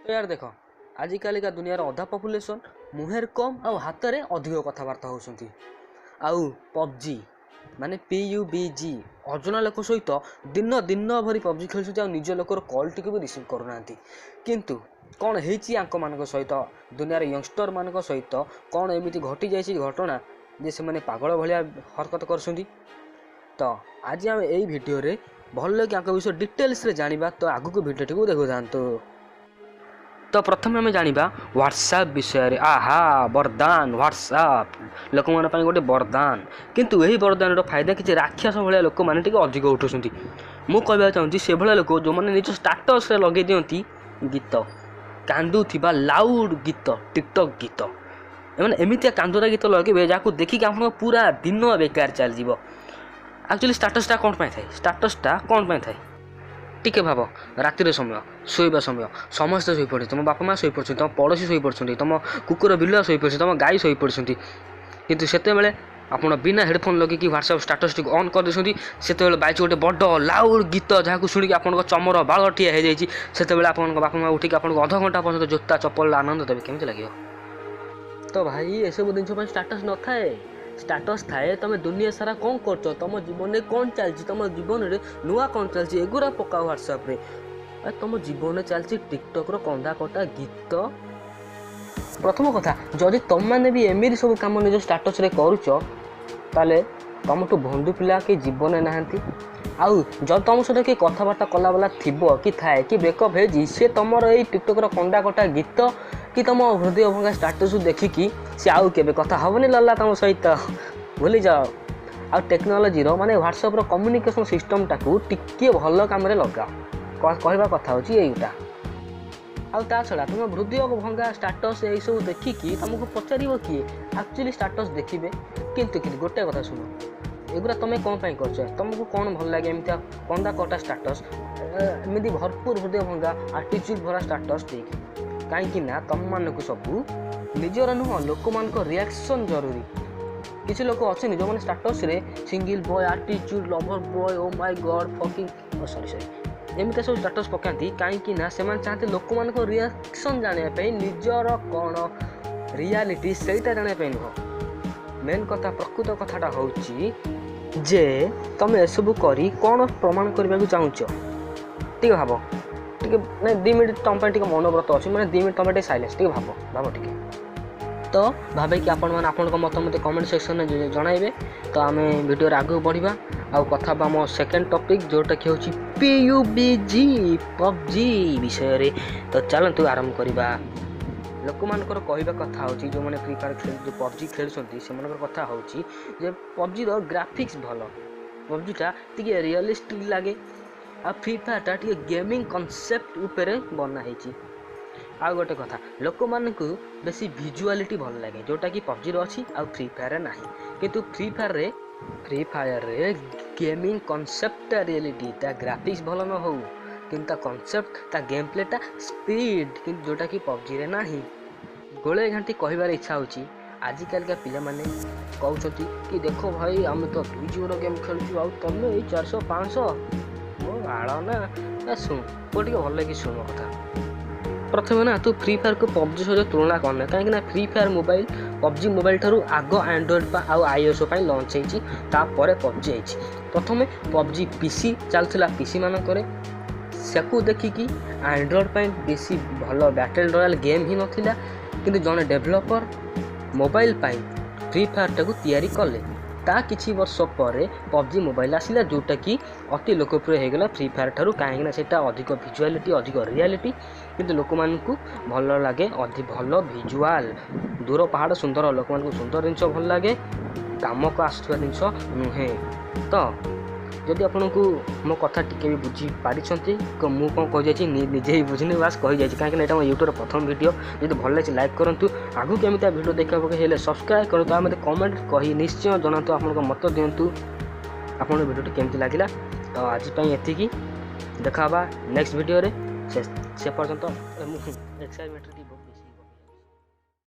ତ ୟାର ଦେଖ, ଆଜିକାଲିକା ଦୁନିଆର ଅଧା ପପୁଲେସନ୍ ମୁହେଁରେ କମ୍ ଆଉ ହାତରେ ଅଧିକ କଥାବାର୍ତ୍ତା ହେଉଛନ୍ତି। ଆଉ ପବଜି ମାନେ PUBG, ଅଜଣା ଲୋକ ସହିତ ଦିନ ଦିନ ଭରି ପବଜି ଖେଳୁଛନ୍ତି ଆଉ ନିଜ ଲୋକର କଲ୍ଟିକୁ ବି ରିସିଭ୍ କରୁନାହାନ୍ତି। କିନ୍ତୁ କ'ଣ ହେଇଛି ଆଙ୍କମାନଙ୍କ ସହିତ, ଦୁନିଆର ୟଙ୍ଗଷ୍ଟରମାନଙ୍କ ସହିତ କ'ଣ ଏମିତି ଘଟିଯାଇଛି ଘଟଣା ଯେ ସେମାନେ ପାଗଳ ଭଳିଆ ହରକତ କରୁଛନ୍ତି? ତ ଆଜି ଆମେ ଏଇ ଭିଡ଼ିଓରେ ଭଲ କି ଆଙ୍କ ବିଷୟ ଡିଟେଲ୍ସରେ ଜାଣିବା, ତ ଆଗକୁ ଭିଡ଼ିଓଟିକୁ ଦେଖୁଥାନ୍ତୁ। ତ ପ୍ରଥମେ ଆମେ ଜାଣିବା ହ୍ୱାଟ୍ସଆପ୍ ବିଷୟରେ। ଆହା, ବରଦାନ ହ୍ୱାଟ୍ସଆପ୍ ଲୋକମାନଙ୍କ ପାଇଁ ଗୋଟେ ବରଦାନ, କିନ୍ତୁ ଏହି ବରଦାନର ଫାଇଦା କିଛି ରାକ୍ଷସ ଭଳିଆ ଲୋକମାନେ ଟିକେ ଅଧିକ ଉଠୁଛନ୍ତି। ମୁଁ କହିବାକୁ ଚାହୁଁଛି ସେଭଳିଆ ଲୋକ ଯେଉଁମାନେ ନିଜ ଷ୍ଟାଟସ୍ରେ ଲଗେଇ ଦିଅନ୍ତି ଗୀତ, କାନ୍ଦୁଥିବା ଲାଉଡ଼ ଗୀତ, ଟିକଟକ୍ ଗୀତ। ଏମାନେ ଏମିତିଆ କାନ୍ଦୁରା ଗୀତ ଲଗେଇବେ ଯାହାକୁ ଦେଖିକି ଆପଣଙ୍କ ପୁରା ଦିନ ବେକାର ଚାଲିଯିବ। ଆକ୍ଚୁଆଲି ଷ୍ଟାଟସ୍ଟା କ'ଣ ପାଇଁ ଥାଏ? ଷ୍ଟାଟସ୍ଟା କ'ଣ ପାଇଁ ଥାଏ ଟିକେ ଭାବ। ରାତିର ସମୟ, ଶୋଇବା ସମୟ, ସମସ୍ତେ ଶୋଇପଡ଼ୁଛନ୍ତି। ତୁମ ବାପା ମା' ଶୋଇପଡ଼ୁଛନ୍ତି, ତୁମ ପଡ଼ୋଶୀ ଶୋଇପଡ଼ୁଛନ୍ତି, ତୁମ କୁକୁର ବିଲୁଆ ଶୋଇପଡ଼ୁଛନ୍ତି, ତୁମ ଗାଈ ଶୋଇପଡ଼ୁଛନ୍ତି। କିନ୍ତୁ ସେତେବେଳେ ଆପଣ ବିନା ହେଡ଼ଫୋନ୍ ଲଗେଇକି ହ୍ୱାଟ୍ସଆପ୍ ଷ୍ଟାଟସ୍ଟିକୁ ଅନ୍ କରିଦେଉଛନ୍ତି। ସେତେବେଳେ ବାଜିଛି ଗୋଟେ ବଡ଼ ଲାଉଡ଼ ଗୀତ, ଯାହାକୁ ଶୁଣିକି ଆପଣଙ୍କ ଚମର ବାଳ ଠିଆ ହେଇଯାଇଛି। ସେତେବେଳେ ଆପଣଙ୍କ ବାପା ମା' ଉଠିକି ଆପଣଙ୍କୁ ଅଧଘଣ୍ଟା ପର୍ଯ୍ୟନ୍ତ ଜୋତା ଚପଲ ଆନନ୍ଦ ଦେବେ, କେମିତି ଲାଗିବ? ତ ଭାଇ, ଏସବୁ ଜିନିଷ ପାଇଁ ଷ୍ଟାଟସ୍ ନଥାଏ। ଷ୍ଟାଟସ୍ ଥାଏ ତୁମେ ଦୁନିଆ ସାରା କ'ଣ କରୁଛ, ତୁମ ଜୀବନରେ କ'ଣ ଚାଲିଛି, ତୁମ ଜୀବନରେ ନୂଆ କ'ଣ ଚାଲିଛି, ଏଗୁଡ଼ା ପକାଅ ହ୍ୱାଟ୍ସଆପ୍ରେ। ତୁମ ଜୀବନରେ ଚାଲିଛି ଟିକଟକ୍ର କନ୍ଦା କଟା ଗୀତ। ପ୍ରଥମ କଥା, ଯଦି ତୁମମାନେ ବି ଏମିତି ସବୁ କାମ ନିଜ ଷ୍ଟାଟସ୍ରେ କରୁଛ, ତାହେଲେ ତୁମଠୁ ବନ୍ଧୁ ପିଲା କେହି ଜୀବନରେ ନାହାନ୍ତି। ଆଉ ଯଦି ତୁମ ସହିତ କିଏ କଥାବାର୍ତ୍ତା କଲା ବାଲା ଥିବ କି ଥାଏ କି ବ୍ରେକଅପ୍ ହେଇଛି, ସେ ତୁମର ଏଇ ଟିକଟକ୍ର କନ୍ଦା କଟା ଗୀତ କି ତୁମ ହୃଦୟ ଭଙ୍ଗା ଷ୍ଟାଟସ୍କୁ ଦେଖିକି ସେ ଆଉ କେବେ କଥା ହେବନି ଲଲା ତୁମ ସହିତ, ଭୁଲିଯାଅ। ଆଉ ଟେକ୍ନୋଲୋଜିର ମାନେ ହ୍ୱାଟ୍ସଆପ୍ର କମ୍ୟୁନିକେସନ୍ ସିଷ୍ଟମ୍ଟାକୁ ଟିକିଏ ଭଲ କାମରେ ଲଗାଅ। କହିବା କଥା ହେଉଛି ଏଇଟା। ଆଉ ତା ଛଡ଼ା ତୁମ ହୃଦୟ ଭଙ୍ଗା ଷ୍ଟାଟସ୍ ଏଇସବୁ ଦେଖିକି ତୁମକୁ ପଚାରିବ କିଏ? ଆକ୍ଚୁଆଲି ଷ୍ଟାଟସ୍ ଦେଖିବେ, କିନ୍ତୁ କିନ୍ତୁ ଗୋଟେ କଥା ଶୁଣ, ଏଗୁଡ଼ା ତୁମେ କ'ଣ ପାଇଁ କରୁଛ? ତୁମକୁ କ'ଣ ଭଲ ଲାଗେ ଏମିତିଆ କନ୍ଦା କଟା ଷ୍ଟାଟସ୍, ଏମିତି ଭରପୁର ହୃଦୟ ଭଙ୍ଗା ଆଟିଚ୍ୟୁଡ଼୍ ଭରା ଷ୍ଟାଟସ୍ ଦେଇକି? କାହିଁକି ନା ତୁମମାନଙ୍କୁ ସବୁ ନିଜର ନୁହଁ, ଲୋକମାନଙ୍କ ରିଆକ୍ସନ୍ ଜରୁରୀ। କିଛି ଲୋକ ଅଛନ୍ତି ଯେଉଁମାନେ ଷ୍ଟାଟସ୍ରେ single boy, attitude, lover boy, oh my god, fucking, sorry sorry, ଏମିତି ସବୁ ଷ୍ଟାଟସ୍ ପକାନ୍ତି। କାହିଁକି ନା ସେମାନେ ଚାହାନ୍ତି ଲୋକମାନଙ୍କ ରିଆକ୍ସନ୍ ଜାଣିବା ପାଇଁ, ନିଜର କ'ଣ ରିଆଲିଟି ସେଇଟା ଜାଣିବା ପାଇଁ ନୁହଁ। ମେନ୍ କଥା, ପ୍ରକୃତ କଥାଟା ହେଉଛି ଯେ ତୁମେ ଏସବୁ କରି କ'ଣ ପ୍ରମାଣ କରିବାକୁ ଚାହୁଁଛ ଟିକେ ଭାବ। ଟିକେ ମାନେ 2 ମିନିଟ୍ ତୁମ ପାଇଁ ଟିକେ ମୌନବ୍ରତ ଅଛି, ମାନେ 2 ମିନିଟ୍ ତୁମେ ଟିକେ ସାଇଲେନ୍ସ, ଟିକେ ଭାବ ଭାବ ଟିକେ। ତ ଭାବିକି ଆପଣମାନେ ଆପଣଙ୍କ ମତ ମୋତେ କମେଣ୍ଟ ସେକ୍ସନରେ ଜଣାଇବେ। ତ ଆମେ ଭିଡ଼ିଓରେ ଆଗକୁ ବଢ଼ିବା ଆଉ କଥା ହେବା ଆମ ସେକେଣ୍ଡ ଟପିକ୍, ଯେଉଁଟାକି ହେଉଛି PUBG PUBG ବିଷୟରେ। ତ ଚାଲନ୍ତୁ ଆରମ୍ଭ କରିବା। ଲୋକମାନଙ୍କର କହିବା କଥା ହେଉଛି, ଯେଉଁମାନେ ଫ୍ରି ଫାୟାର୍ ଖେଳୁ, ଯେଉଁ ପବଜି ଖେଳୁଛନ୍ତି, ସେମାନଙ୍କର କଥା ହେଉଛି ଯେ ପବଜିର ଗ୍ରାଫିକ୍ସ ଭଲ, ପବଜିଟା ଟିକେ ରିଅଲିଷ୍ଟିକ୍ ଲାଗେ, ଆଉ ଫ୍ରି ଫାୟାର୍ଟା ଟିକେ ଗେମିଂ କନସେପ୍ଟ ଉପରେ ବନା ହେଇଛି। ଆଉ ଗୋଟେ କଥା, ଲୋକମାନଙ୍କୁ ବେଶୀ ଭିଜୁଆଲିଟି ଭଲ ଲାଗେ, ଯେଉଁଟାକି ପବଜିର ଅଛି ଆଉ ଫ୍ରି ଫାୟାର୍ରେ ନାହିଁ। କିନ୍ତୁ ଫ୍ରି ଫାୟାର୍ରେ ଗେମିଂ କନସେପ୍ଟଟା ରିଆଲିଟି, ତା ଗ୍ରାଫିକ୍ସ ଭଲ ନ ହେଉ କିନ୍ତୁ ତା କନସେପ୍ଟ, ତା ଗେମ୍ ପ୍ଲେଟା ସ୍ପିଡ଼, କିନ୍ତୁ ଯେଉଁଟାକି ପବଜିରେ ନାହିଁ। ଗୋଳେଇ ଘାଣ୍ଟି କହିବାର ଇଚ୍ଛା ହେଉଛି, ଆଜିକାଲିକା ପିଲାମାନେ କହୁଛନ୍ତି କି ଦେଖ ଭାଇ, ଆମେ ତ 2 ଜିବିର ଗେମ୍ ଖେଳୁଛୁ ଆଉ ତୁମେ ଏଇ 400 500, ମୋ ଆଳ ନା। ଶୁଣ ପୁଅ, ଟିକେ ଭଲ ଲାଗି ଶୁଣ କଥା। ପ୍ରଥମେ ନା ତୁ ଫ୍ରି ଫାୟାର୍କୁ ପବଜି ସହିତ ତୁଳନା କରନା, କାହିଁକିନା free fire mobile PUBG mobile ଠାରୁ ଆଗ ଆଣ୍ଡ୍ରଏଡ଼୍ ଆଉ iOS ପାଇଁ ଲଞ୍ଚ ହେଇଛି, ତାପରେ ପବଜି ହେଇଛି। ପ୍ରଥମେ ପବଜି PC ଚାଲୁଥିଲା PC ମାନଙ୍କରେ, ସେକୁ ଦେଖିକି ଆଣ୍ଡ୍ରଏଡ଼୍ ପାଇଁ ବେଶୀ ଭଲ ବ୍ୟାଟେଲ୍ ରୟାଲ୍ ଗେମ୍ ହିଁ ନଥିଲା। କିନ୍ତୁ ଜଣେ ଡେଭଲପର୍ ମୋବାଇଲ୍ ପାଇଁ ଫ୍ରି ଫାୟାର୍ଟାକୁ ତିଆରି କଲେ। ତା କିଛି ବର୍ଷ ପରେ ପବଜି ମୋବାଇଲ୍ ଆସିଲା, ଯେଉଁଟାକି ଅତି ଲୋକପ୍ରିୟ ହେଇଗଲା ଫ୍ରି ଫାୟାର୍ ଠାରୁ, କାହିଁକିନା ସେଇଟା ଅଧିକ ଭିଜୁଆଲିଟି, ଅଧିକ ରିଆଲିଟି, କିନ୍ତୁ ଲୋକମାନଙ୍କୁ ଭଲ ଲାଗେ ଭଲ ଭିଜୁଆଲ୍। ଦୂର ପାହାଡ଼ ସୁନ୍ଦର, ଲୋକମାନଙ୍କୁ ସୁନ୍ଦର ଜିନିଷ ଭଲ ଲାଗେ, କାମକୁ ଆସୁଥିବା ଜିନିଷ ନୁହେଁ। ତ ଯଦି ଆପଣଙ୍କୁ ମୋ କଥା ଟିକେ ବି ବୁଝିପାରିଛନ୍ତି, ମୁଁ କ'ଣ କହିଯାଇଛି ନିଜେ ହିଁ ବୁଝିନି, ବାସ୍ କହିଯାଇଛି, କାହିଁକିନା ଏଇଟା ମୋ ୟୁଟ୍ୟୁବ୍ର ପ୍ରଥମ ଭିଡ଼ିଓ। ଯଦି ଭଲ ଲାଗିଛି ଲାଇକ୍ କରନ୍ତୁ, ଆଗକୁ କେମିତିଆ ଭିଡ଼ିଓ ଦେଖିବାକୁ ହେଲେ ସବସ୍କ୍ରାଇବ୍ କରନ୍ତୁ, ଆଉ ମୋତେ କମେଣ୍ଟ କହି ନିଶ୍ଚୟ ଜଣାନ୍ତୁ, ଆପଣଙ୍କ ମତ ଦିଅନ୍ତୁ ଆପଣଙ୍କ ଭିଡ଼ିଓଟି କେମିତି ଲାଗିଲା। ତ ଆଜି ପାଇଁ ଏତିକି, ଦେଖା ହେବା ନେକ୍ସଟ ଭିଡ଼ିଓରେ। ସେ ପର୍ଯ୍ୟନ୍ତ ମୁଁ ଏକ୍ସାଇଟମେଣ୍ଟରେ